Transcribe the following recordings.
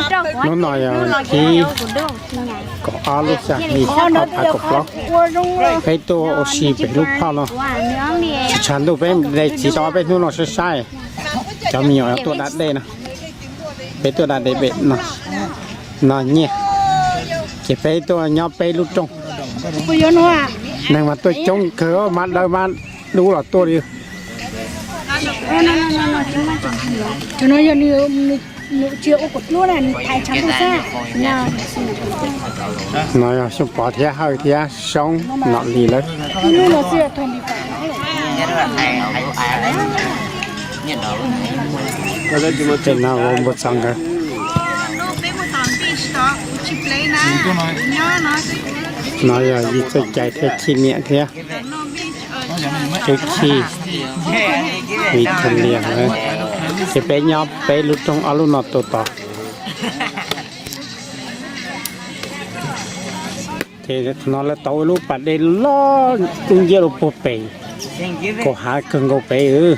Hnub no yog thib kaum ob lub xya hli ob phav kaum plaub, peb tuaj ua si pem lub phoj no. Tshav ntuj peb de txiv tau ob peb hnub no saib saib cov me nyuam tuaj da dej no. Peb tuaj da dej pem no, no nyiaj, ces peb tuaj nyob peb lub rooj. Neeg mas tuaj coob kawg, mas dawb mas dub los tuaj li. No yog Xyooj Pov thiab Hawj thiab Soob Nom Lis lawv. Tej no ua npua txog nkawd. No yog Yis Txawj Cai thiab Chij Niam thiab Tub Chij, Vij Thas Lias lawv. Ces peb nyob peb lub rooj ob lub no tuaj tod. Ces no lawv tau ib lub pas dej loj dub nciab rau puag pem, kaum hav kawg nkaus pem.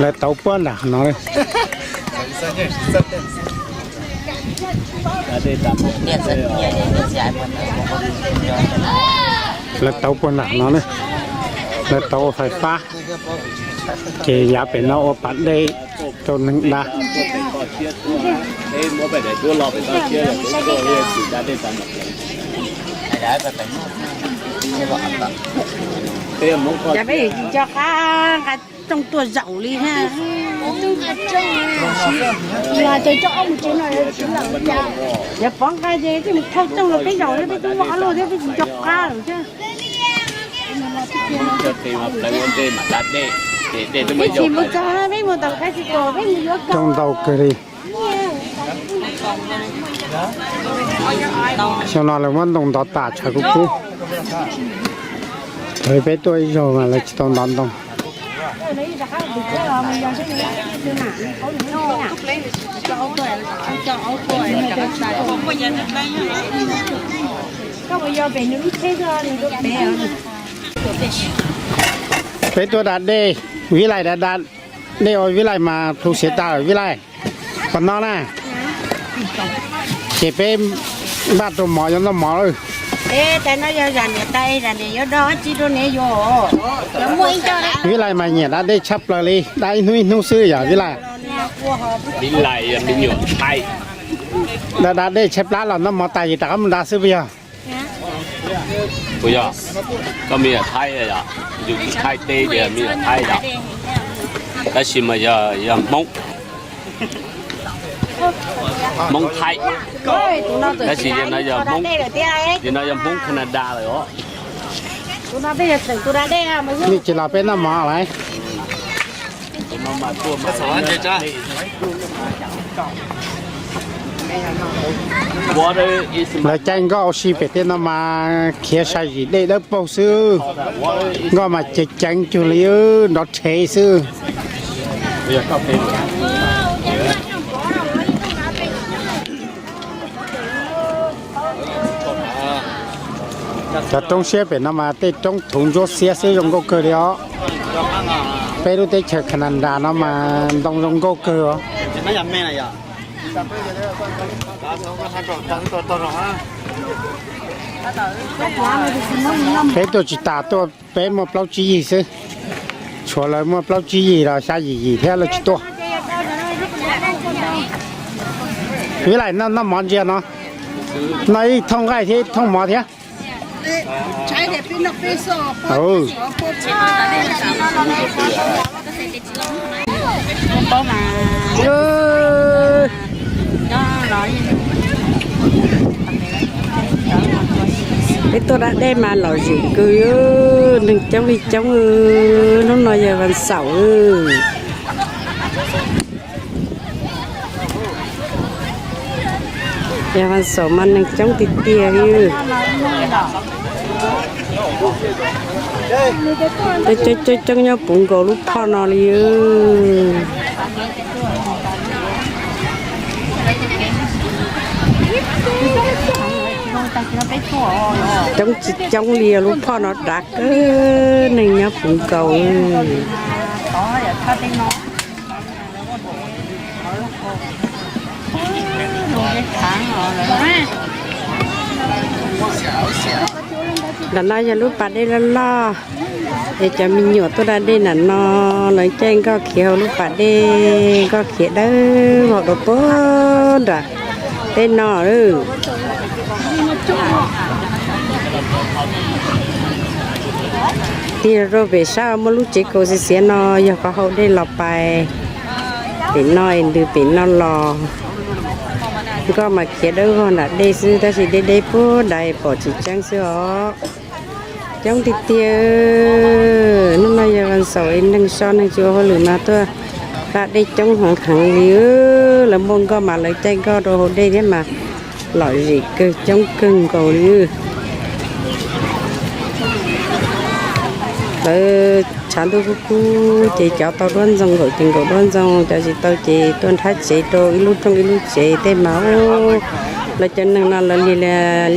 Lawv tau puag nram no. Lawv tau puag nram no na. Lawv tau ua fais fab, ces yav pem no ua pas dej rau neeg da. Cov peb yuav tsis nco qab nqa rooj tuaj zaum li thiab. Yog pov nqa ces tej mus thauj rooj los peb zaum thiab, peb twb muaj ob lub thiab, peb tsis nco qab lawm thiab. Peb tsis mus txog, peb mus tau qab tsis tau, peb mus yuav rooj ntau kawg li. Xyoo no lawv muab ntoo ntov tas tshav kub kub. Thaum peb tuaj ib zaug mas lawv tsis tau ntov ntoo. Peb tuaj da dej, Vib Lais da da dej ua Vib Lais mas plhu siav tas Vib Lais. Qhov no na, ces peb npaj rau mov yuav noj mov lawm. Vib Lais mas nyiam da dej tshaj plaws li, da ib hnub ib hnub xwb yog Vib Lais. Da da dej tshaib plab los noj mov tas ces rov qab mus da xwb puas yog? Puas yog? Koj me nyuam Thaib yom, yus tsis Thaib teb ces me nyuam Thaib yom, tab sis mas yog, yog Hmoob, Hmoob Thaib, tab sis yog no yog Hmoob, yog no yog Hmoob Canada lawm os. Nej tsis los peb noj mov lawm. Lawv caij nkoj ua si pem tej no mas khiav sai zim dej dawb paug xwb. Nkoj mas ceev ceev cuag li nrov rhev xwb. Cov roob siab pem no mas tej roob thuv ntsuab xiab xwb zoo nkauj kawg li os. Peb lub teb chaws Canada no mas ntoo zoo nkauj kawg os. Peb tuaj tsis tas, tuaj peb muaj plaub tsib yig xwb. Tshuav lawv muaj plaub tsib yig los xya yim yim thiab lawv tsis tuaj. Vib Lais noj mov ntsia no, noj ib thooj nqaij thiab ib thooj mov thiab. Peb tuaj da dej mas lom zem kawg, neeg coob li coob. Hnub no yog vas xaum. Yog vas xaum mas neeg coob tiag tiag li. Coob coob coob nyob puv nkaus lub phoj no li. Coob tsis coob li, lub phoj no dav kawg, neeg nyob puv nkaus. Nram no yog lub pas dej loj loj, es cov me nyuam tuaj da dej nram no, lawv caij nkoj khiav hauv lub pas dej, nkoj khiav dawb vog rau puag nram tej no. Tig rau pem sab muaj lub tsev kaus xiav xiav no yog qhov hau dej los pais pem no es ntws pem no los. Nkoj mas khiav dawb vog nram dej xwb tab sis deb deb puag nrad pom tsis tseeb xwb os. Coob tiag tiag. Hnub no yog vas xaum es neeg so neeg tsis ua hauj lwm mas tuaj da dej coob heev heev li. Lawv muaj nkoj mas lawv caij nkoj rau hauv dej thiab mas lom zem kawg, coob kawg nkaus li. Lawv tshav ntuj kub kub ces cov tau duab ntxoo nkaum ces nkaum duab ntxoo, cov tsis tau ces tuaj nrhab tsev rau ib lub rooj ib lub tsev tej mas. Lawv cov neeg no lawv li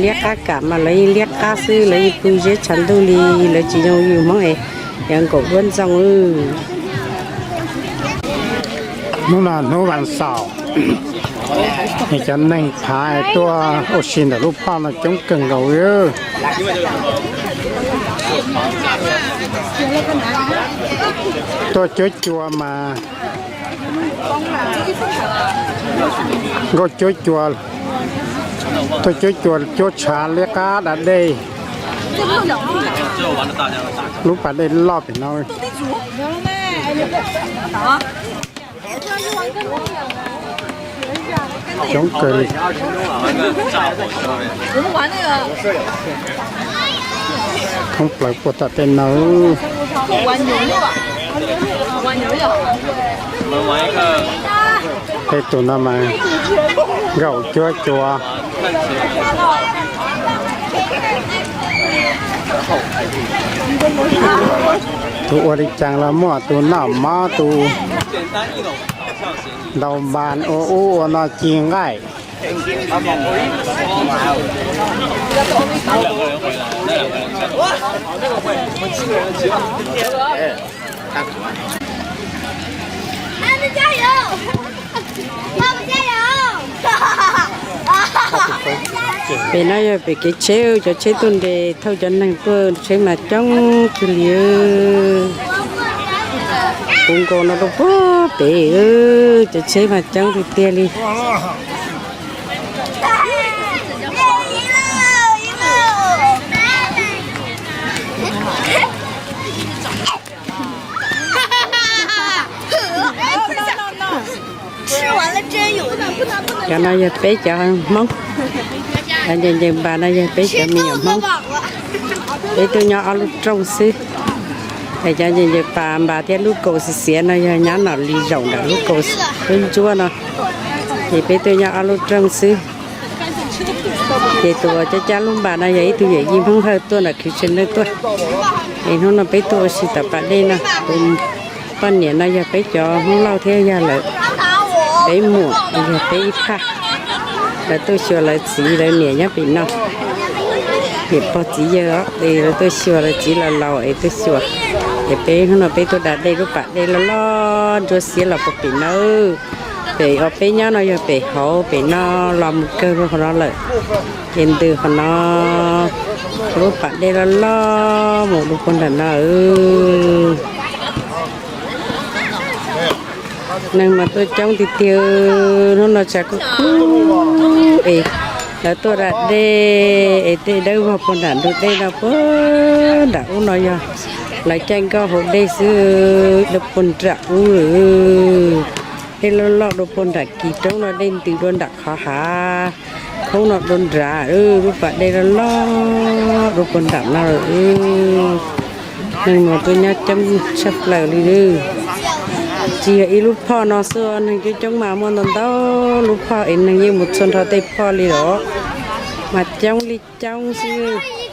liab qab kam mas lawv yeej liab qab xwb, lawv yeej pw ziab tshav ntuj li, lawv tsis zoo yus Hmoob es yuav nkaum duab ntxoo. Hnub no hnub vas xaum, cov neeg phav tuaj ua si ntawm lub phoj no coob kawg nkaus li. Tuaj cuab cua mas nkauj cuab cua, tuaj cuab cua cuab tshav liab qab da dej. Lub pas dej loj pem no coob kawg li. Thoob plaws puag tom tej no. Tej tus no mas nkaum cuab cua. Tus ua li cas los muaj, tus noj mov, tus ntaus npas ua ub ua no ci nqaij. Pem no yog pem kev tsheb, cov tsheb tuaj nres thauj cov neeg tuaj, tsheb mas coob kawg li. Puv nkaus no rau puag pem, cov tsheb mas coob tiag tiag li. Cov no yog peb cov Hmoob, cov ncaws ncaws npas no yog peb cov me nyuam Hmoob. Peb tuaj nyob ob lub rooj xwb. Es cov ncaws ncaws npas thiab lub kaus xiav xiav no yog nyab Nom Lis zaum nram lub kaus ntsuab ntsuab no. Ces peb tuaj nyob ob lub rooj xwb. Ces tus uas cab cab lub npas no yog ib tug yawm yij Hmoob Hawj tuaj nram Khwv Tshwm Neej tuaj. Es hnub no peb tuaj ua si tom pas dej no, tus poj niam no yog peb cov Hmoob Lauj thiab yog lawv peb muam, yog peb ib phaj. Lawv tuaj xyuas lawv txiv lawv niam nyob pem no. Niam pog txiv yawg os, es lawv tuaj xyuas lawv txiv laus laus es tuaj xyuas. Es peb hnub no peb tuaj da dej lub pas dej loj loj ntsuab xiab los puag pem no. Pem uas peb nyob no yog pem hauv, pem no los mus kawg rau qhov no lawm. Ces ntws qhov no, lub pas dej loj loj mus rau puag nram no. Neeg mas tuaj coob tiag tiag, hnub no tshav kub kub es lawv tuaj da dej es dej dawb vog puag nram ntug dej no puag nram ub no yog lawv caij nkoj haus dej xwb, dawb puag nram ub lawm. Dej loj loj dua puag nram kis roob no, dej ntws dua nram qhov hav khoob no dua nrad, lub pas dej loj loj dua puag nram no lawm. Neeg mas tuaj nyob coob tshaj plaws li. Tsis yog ib lub phoj no xwb, neeg coob coob mas muaj ntau ntau lub phoj es neeg yeej mus txhua nrho tej phoj li los, mas coob li coob xwb.